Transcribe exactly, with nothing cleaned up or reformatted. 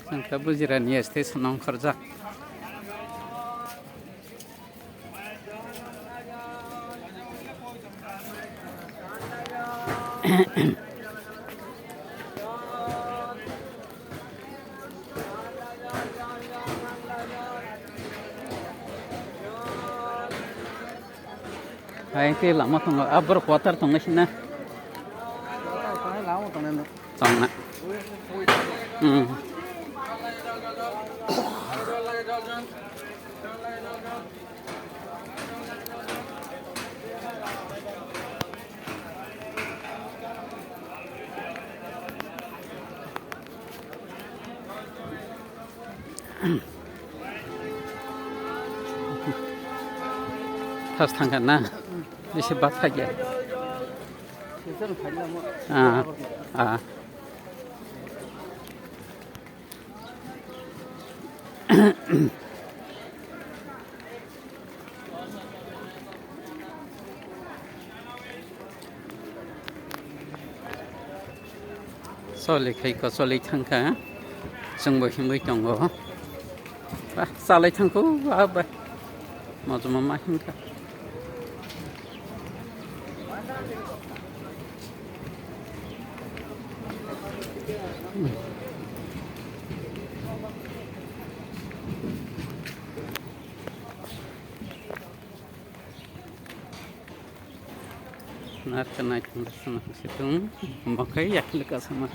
Chwng khe bujirani station ongkhorjak. Hai, tei lama tongo, ah, borok kwthar tongo sina. Tongna. Hmm. Thas thangkha na? Bisi bat khaikya. Ah, ah. Choli khai kocholi thangkha, chwngbo himwi tongo. Ba, chalai thangkho, ba, ba. Mojoma ma himkha. Narwkhe naithok naithok se tongo, omo khe yakle kasama.